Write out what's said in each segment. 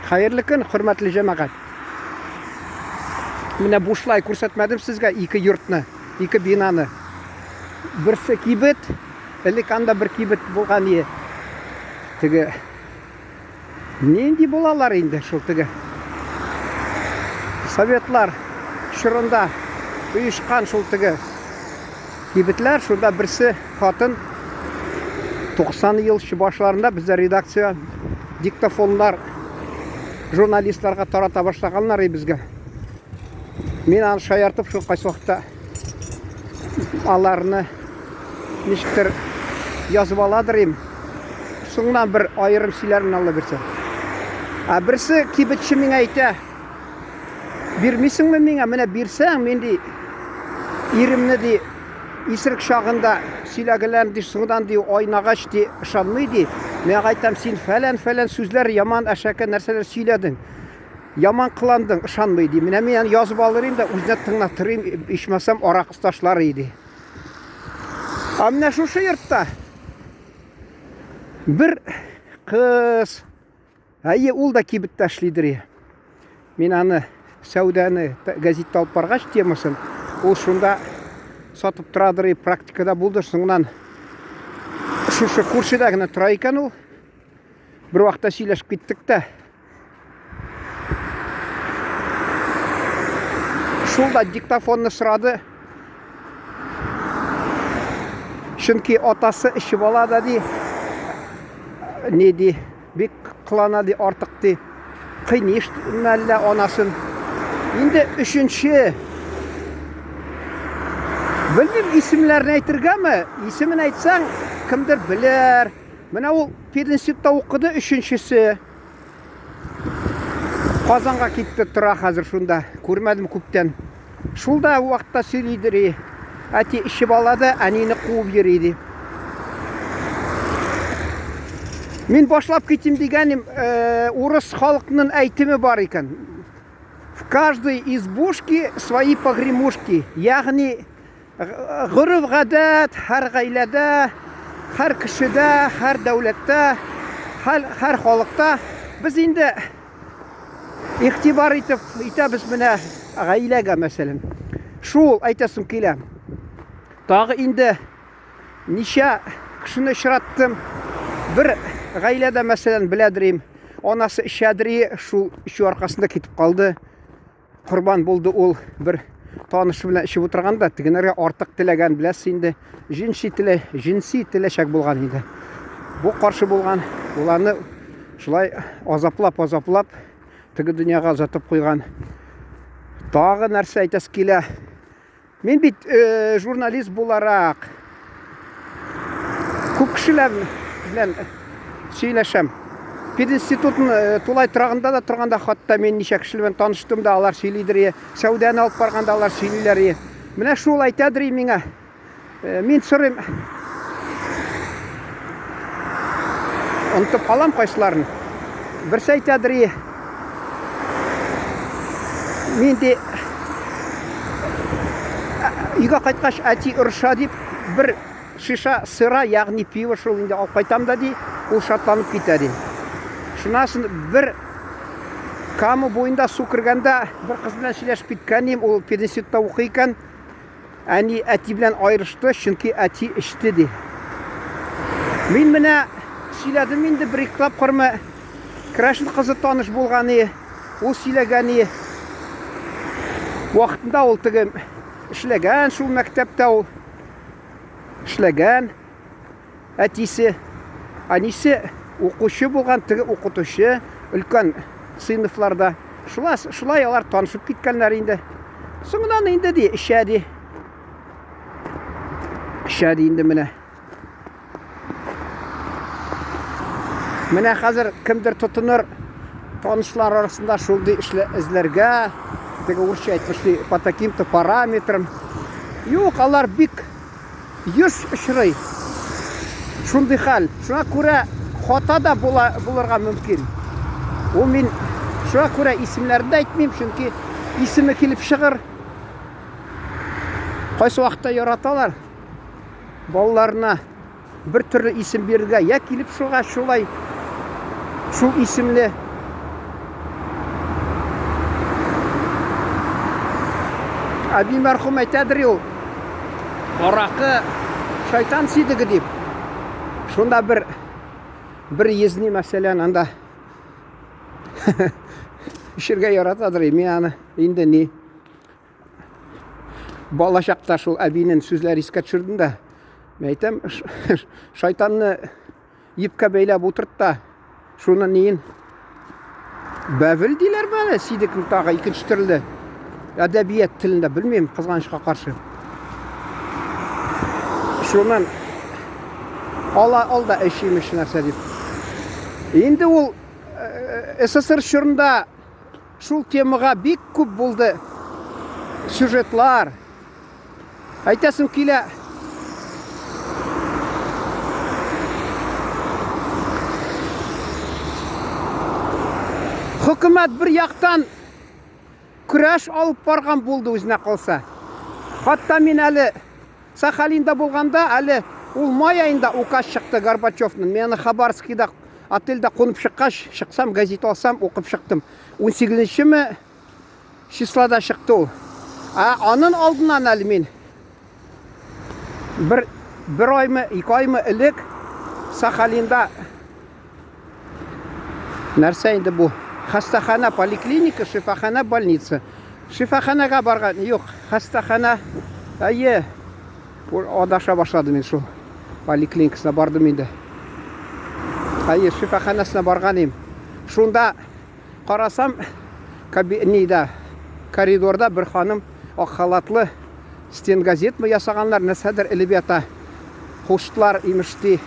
Хәерле көн, хөрмәтле җәмәгать. Менә бушлай күрсәтмәдем сезгә ике йортны, ике бинаны. Берсе кибет, элек анда бер кибет булган ие. Теге нинди булалар инде шул теге Советлар чорында оешкан шул теге кибетләр, шунда берсе хатын 90 ел башларында бездә редакция диктофоннар журналистларга тарата башлаганнар и безгә. Мин аны шаяртып шул кайсы вакытта аларны ничектер язып аладыр им. Соңыннан бер аерым сөйләрмен Алла бирсә. Ә берсе кибетче миңа әйтә, бирмисеңме миңа? Менә бирсәң, мин ди иремне ди исерек чагында сөйләгәләр ди, соңыннан ди айнагач ди ышанмый ди. Мин аңа әйтәм, син фәлән-фәлән сүзләр, яман әшәке нәрсәләр сөйләдең. Яман кыландың, ышанмый ди. Менә мин аны язып алыр идем дә, үзенә тыңлатыр идем, ичмасам аракы ташлар иде. Ә менә шушы йортта бер кыз, әйе, ул да кибеттә эшлидер. Мин аны сәүдәне гәзиттә алып баргач темасын, ул шунда сатып торадыр, практикада булды. Соңыннан шушы күршедә генә тора икән ул. Бер вакытта сөйләшеп киттек тә. Шул да диктофонны сорады. Чөнки атасы эчеп ала да ди. Не ди, бик кылана ди, артык ди. Кыйный мәллә анасын. Инде өченче Белмим, исемнәрен әйтергәме? Исемен әйтсәң, кемдер белер. Менә ул пединститутта укыды, өченчесе. Казанга китте, тора хәзер шунда. Күрмәдем күптән. Шул да вакытта сөйлидер. Әти эчеп ала да, әнине куып йөри ди. Мин башлап китим дигәнем, э, урыс халыкның әйтеме бар икән. В каждой избушке свои погремушки. Ягъни Гореф-гадәт һәр гаиләдә, һәр кешедә, һәр дәүләттә, һәр, һәр халыкта. Без инде игътибар итеп итәбез менә гаиләгә, мәсәлән. Шул әйтәсем килә. Тагы инде ничә кешене очраттым. Бер гаиләдә, мәсәлән, беләдер анасы эчәдер, шул эчү аркасында китеп калды. Корбан булды ул бер танышы белән эчеп утырганда, тегенәргә артык теләгән, беләсез инде, җенси теле, җенси теләчәк булган инде. Бу каршы булган, ул аны шулай азаплап-азаплап теге дөньяга озатып куйган. Тагы нәрсә әйтәсе килә? Мин бит э, журналист буларак күп кешеләр белән сөйләшәм. Пединститутның э, тулай торагында да торганда хатта мин ничә кеше белән таныштым да, алар сөйлидер, сәүдәне алып барганда алар сөйлиләр. Менә шул әйтәдер миңа. Э, мин сорыйм. Онытып калам кайсыларын. Берсе әйтәдер, мин ди өйгә кайткач әти орыша дип бер шиша сыра, ягъни пиво шул инде алып кайтам да ди, ул шатланып китә ди. Шуннан соң бер Кама буенда су кергәндә бер кыз белән сөйләшеп киткән идем, ул пединститутта укый икән. Әни әти белән аерышты, чөнки әти эчте, ди. Мин менә сөйләдем инде бер-ике тапкырмы, керәшен кызы таныш булган и, ул сөйләгән и. Вакытында ул теге эшләгән шул мәктәптә ул эшләгән әтисе. Әнисе укучы булган, теге укытучы өлкән сыйныфларда. Шулай, шулай алар танышып киткәннәр инде. Соңыннан инде ди, эчә ди. Эчә ди инде менә. Менә хәзер кемдер тотыныр танышлар арасында шундый эшле эзләргә, теге урысча әйтмешли, по таким-то параметрам. Юк, алар бик еш очрый шундый хәл. Шуңа күрә хата да була, булырга мөмкин. Ул мин шуңа күрә исемнәрен дә әйтмим, чөнки исеме килеп чыгыр. Кайсы вакытта яраталар балаларына бер төрле исем бирергә, я килеп шуга шулай шул исемле. Әби мәрхүм әйтәдер ул, аракы шайтан сидеге дип. Шунда бер бер езни мәсәлән анда эчергә яратадыр, мин аны инде ни Бала чакта шул әбинең сүзләре искә төшердем дә. Мин әйтәм, шайтанны ипкә бәйләп утырт та, шуны ниен бәвел диләр әле, сидекне тагы икенче төрле әдәбият телендә белмим, кызганычка каршы. Шуннан ала ал да эш имеш нәрсә дип. Инде ул э, СССР чорында Шул темага бик күп булды сюжетлар. Әйтәсем килә. Хөкүмәт бер яктан көрәш алып барган булды үзенә калса. Хатта мин әле Сахалинда булганда, әле ул май аенда указ чыкты Горбачевның. Мин аны Хабаровскида отельдә кунып чыккач, чыксам, газет алсам, укып чыктым. 18-нчеме числода чыкты ул. Ә анын алдыннан әле мин бер бер аймы, ике аймы элек Сахалинда нәрсә инде бу? Хастахана, поликлиника, шифахана, больница. Шифаханага барган, юк, хастахана. Әйе. Адаша башладым мин шул. Поликлиникасына бардым инде. Әйе, шифаханасына барган идем. Шунда карасам, нидә, коридорда бер ханым ак халатлы стенгазетмы ясаганнар, нәрсәдер элеп ята. Куштылар, имеш ди,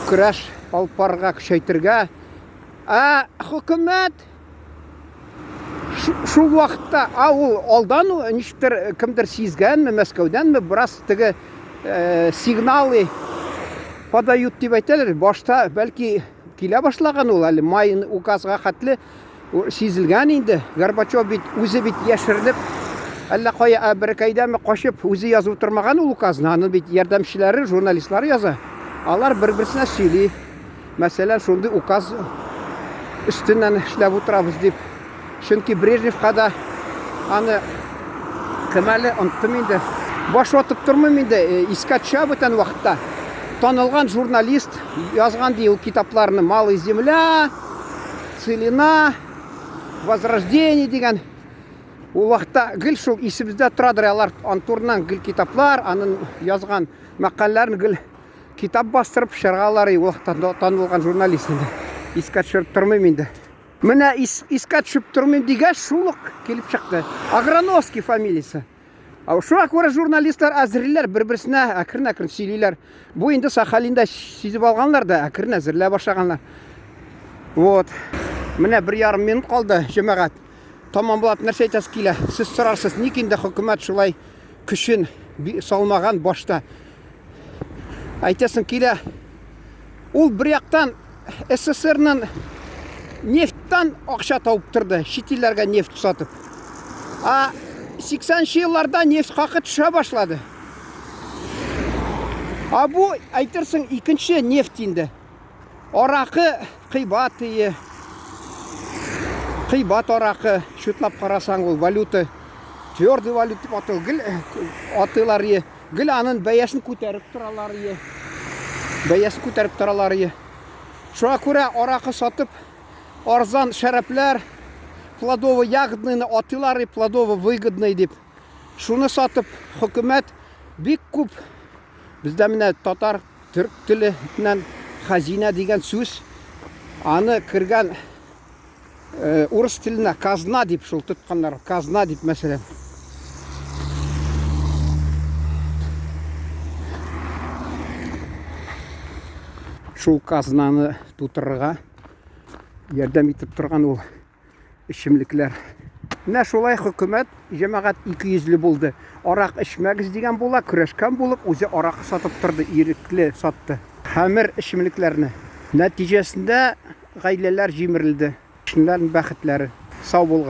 көрәш алып барырга, көчәйтергә. Ә хөкүмәт шул вакытта, а ул алдан ничектер кемдер сизгәнме, Мәскәүдәнме, бераз теге э, сигналы подают дип әйтәләр. Башта бәлки килә башлаган ул әле май указга хәтле сизелгән инде. Горбачев бит үзе бит яшеренеп, әллә кая беркәйдәме качып, үзе язып утырмаган ул указны. Аны бит ярдәмчеләре, журналистлар яза. Алар бер-берсенә сөйли. Мәсәлән, шундый указ өстеннән эшләп утырабыз дип. Чөнки Брежневка да аны кем әле оныттым инде. Баш ватып тормыйм инде, э, искә төшә бүтән вакытта. Танылган журналист язган ди ул китапларны Малый земля, Целина, Возрождение дигән. Ул вакытта гел шул исебездә торадыр, алар антурыннан гел китаплар, анын язган мәкаләләрен гел китап бастырып чыгаралар. Ул вакытта танылган журналист инде. Искә төшереп тормыйм инде. Менә ис, искә төшеп тормыйм дигәч, шул ук килеп чыкты. Аграновский фамилиясе. Шуңа күрә журналистлар әзерлиләр, бер-берсенә әкрен-әкрен сөйлиләр. Бу инде Сахалинда сизеп алганнар да, әкрен әзерләп башлаганнар. Вот. Менә бер ярым минут калды, җәмәгать. Тамамлап нәрсә әйтәсе килә? Сез сорарсыз, ник инде хөкүмәт шулай көчен салмаган башта? Әйтәсем килә, ул бер яктан СССРның нефтьтан акча табып торды, чит илләргә нефть сатып. А 80 елларда нефть хакы төшә башлады. А бу, әйтерсең, икенче нефть инде. Аракы кыйбат ие. Кыйбат аракы, чутлап карасаң, ул валюта, твердый валюта дип атыл, гел э, атыйлар ие. Гел анын бәясен күтәреп торалар ие. Бәясен күтәреп торалар ие. Шуңа күрә аракы сатып, арзан шәрапләр, плодово-ягодныйны атыйлар и плодово-выгодный дип. Шуны сатып, хөкүмәт бик күп бездә менә татар төрк теленнән хәзинә дигән сүз аны кергән Э, урыс теленә казна дип шул тотканнар, казна дип мәсәлән. Шул казнаны тутырырга ярдәм итеп торган ул эчемлекләр. Менә шулай хөкүмәт җәмәгать икейөзле булды. Арак эчмәгез дигән була, көрәшкән булып, үзе арак сатып торды, ирекле сатты. Хәмер эчемлекләрне. Нәтиҗәсендә Гаиләләр җимерелде. Кешеләрнең бәхетләре. Сау булыгыз.